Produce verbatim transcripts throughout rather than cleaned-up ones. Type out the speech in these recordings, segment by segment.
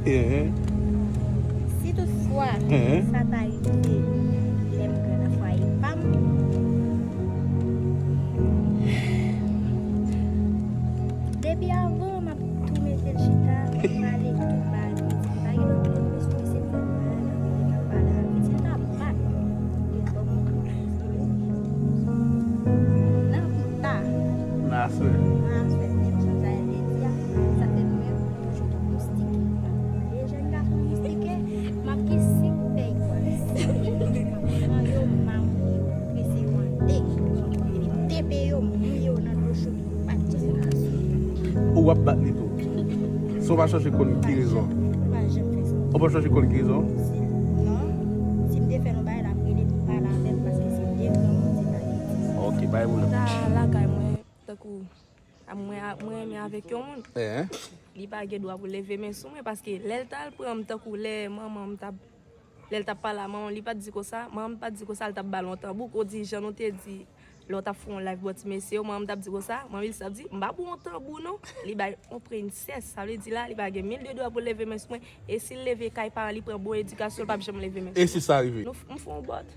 Ehe. Si toutfwa, ehe, sa ta rive lè m pran nan fwaye pa m, depi avan, m ap tou mete l chita, m pale tout bagay pou li di m pa gen anpil bezwen, se fè m malad, anpil li pa pale avè l. Si l ta bat m, li fò m nan pita. Nan aswè. Nan aswè, menm jan Jael te di a, sa fè m menm. Toujou tou moustike. De jèn gason moustike, m ap gen senk pèy gwaz. M ap pran yo, m a mouye, m prese mande. Epi depe yo, m mouye yo nan dlo cho, m pa t janm ka sou. Ou w ap bat li tou. Si w pa chèche konn ki rezon. M pa janm fè sa. Ou pa chèche konn ki rezon? Si, non. Si m te fè yon bagay, l ap rele m pale avè m paske se de granmoun se bagay. Ok, bay pou nou. Ta lakay mwen, tankou A, mwen, a, mwen renmen avèk yon moun. Eh. Li pa gen dwa pou leve men sou mwen, paske lè l t al pran m, tankou lè manman m t ap, lè l t ap pale a manman m, li pa t di konsa, manman m pa t di konsa, l t ap ba l yon tanbou, kon di jan nou te di lè w t ap fè yon live bò ti mesye yo, manman m t ap di konsa, manmi l t ap di, "M pa ba w yon tanbou non." Li bay yon prensès, sa vle di la, li pa gen mil de dwa pou leve men sou mwen, e si l leve kay paran li pran bon edikasyon, l p ap janm leve men sou mwen. E si sa rive? Nou f-, m fè yon bòt.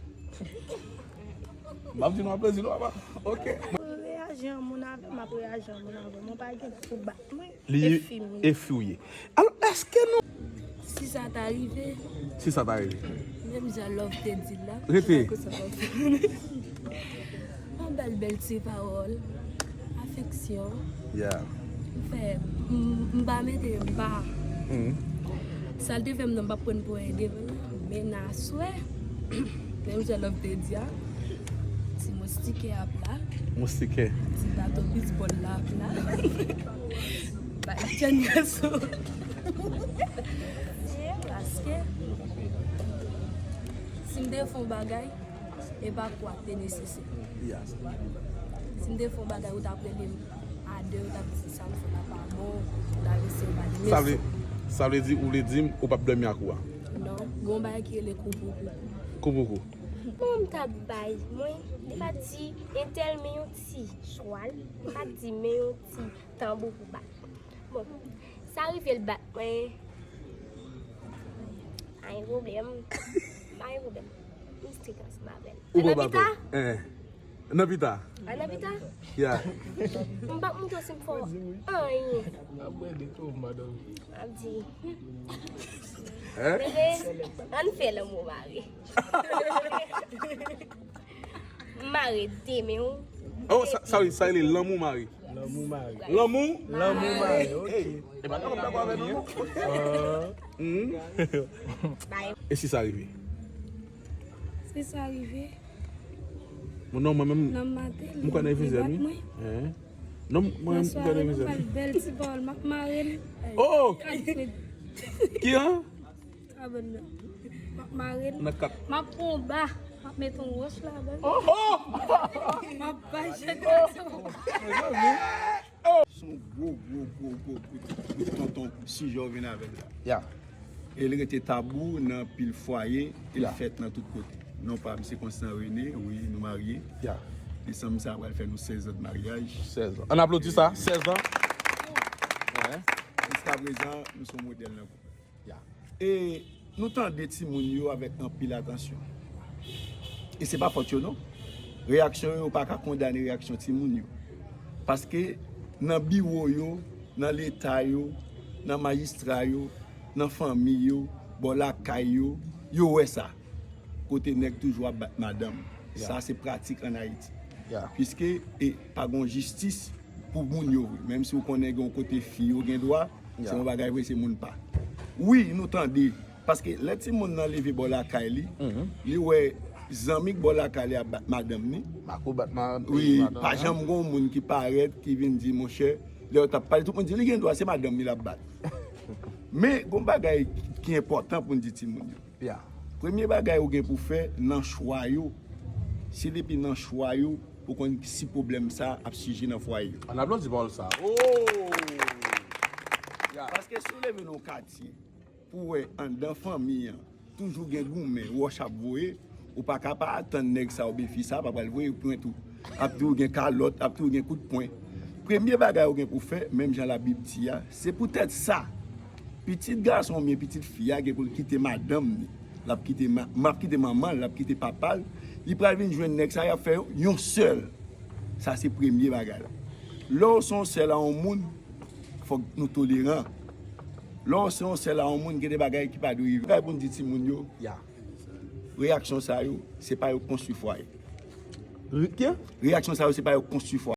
M ap di nou aplezi nou apa. Ok. Pou reyaji an moun avè m, m ap reyaji an moun avè m. Mwen pa gen pou bat mwen. Li e fi m ye. E fi w ye. Alò, èske nou... Si sa ta rive. Si sa ta rive. Menm jan Love te di l la. Rete. Tankou sa Love te di. Yon bèl, bèl ti pawòl. Afeksyon. Yeah. M fè, m, m pa mete, m pa. Mm. Sa l te fè m nan, m p ap pran pou ede, men aswè, menm jan Love te di a, ti moustike ap la. Moustike. Ti bato bizbòl la ap la. Bay jèn gason. Paske, si m te fè yon bagay, e pa kwa te nesesè. Yeah. Si m te fè yon bagay, ou t ap rele m a de, ou t ap di sa m fè la pa bon, ou t ap eseye pale. Sa vle, sa vle di ou vle di m ou p ap dòmi ak ou a? Non, gen yon bagay ki rele koupoukou. Koupoukou. Bon, m t ap bay, mwen, li pa t di entèl men yon ti chwal, li pa t di men yon ti tanbou pou bat. Bon, sa rive l bat mwen. Pa gen pwoblèm. Pa gen pwoblèm. M strik ansanm avè l. Ou pran baton? Eh. Nan pita? A nan pita? Yeah. M p ap montre w si m fè w anyen. Apre de tou, madanm. M ap di. Eh? Bebe, ann fè lanmou mare. M mare de men w. Oh, sa, sa, sa rele lanmou mare. Lanmou mare. Lanmou? Lanmou mare, ok. Hey, e pa ta konn dakò avè nou, non. Ah. Hmm. E si sa rive? Si sa rive. Bon, non, mwen menm, m kwè nan vizè m, wi. Hein? Non, mwen menm, m kwè nan vizè m. Bèl ti pawòl, m ap mare l. Oh! Ki an? Abòne. M ap mare l. Nan kat. M ap pran yon ba. M ap met yon wòch ladan l. Oh! M ap bay jèn gason. Se yon gwo, gwo, gwo, gwo kout, kout tonton sijè w vin avè l la. Ya. E l rete tabou nan anpil fwaye, e l fèt nan tout kote. Non pa m se Constant René, wi, nou marye. Ya. Desanm sa a pral fè nou sèz an de maryaj. Sèz an. Ann aplodi sa, sèz an. Jiskaprezan, nou se yon modèl nan koup. Ya. E nou tande timoun yo avèk anpil atansyon. E se pa fòt yo non. Reyaksyon yo, yo pa ka kondane reyaksyon timoun yo. Paske nan biwo yo, nan leta yo, nan majistra yo, nan fanmi yo, bò lakay yo, yo wè sa. Kote nèg toujou ap bat madanm. Ya. Sa se pratik ann Ayiti. Ya. Piske e pa gon jistis pou moun yo vre. Menm si w konnen gen yon kote fi yo gen dwa, se yon bagay vre, se moun pa. Wi, nou tande. Paske lè timoun nan leve bò lakay li, li wè zanmi k bò lakay li ap bat madanm ni. Mako bat madanm. Wi, pa janm gon moun ki parèt, ki vin di, monchè, lè yo t ap pale, tout moun di, li gen dwa, se madanm li l ap bat. Men, gon bagay ki enpòtan pou n di timoun yo. Ya. Premye bagay ou gen pou fè nan chwa yo, se depi nan chwa yo, ou konn si pwoblèm sa ap sije nan fwaye yo. Ann aplodi pawòl sa. Oh! Ya. Paske si w leve nan yon katye, pou w wè anndan fanmi an, toujou gen goumen, wòch ap voye, ou pa ka pa atann nèg sa oubyen fi sa pa pral voye pwent ou. Ap di w gen kalòt, ap di w gen kout pwen. Premye bagay ou gen pou fè, menm jan Labib di a, se poutèt sa, Pitit gason oubyen pitit fi a gen pou l kite madanm li, l ap kite ma- m ap kite manman l, l ap kite papa l, li pral vin jwenn nèg sa, y ap fè yon sèl. Sa se premye bagay la. Lè w se yon sèl a yon moun, fòk nou toleran. Lè w se yon sèl a yon moun, gen de bagay ki pa dwe rive. Bagay pou n di timoun yo, Ya. Reyaksyon sa yo, se pa yo konstwi fwaye. Ri- Kè? Reyaksyon sa yo, se pa yo konstwi fwaye.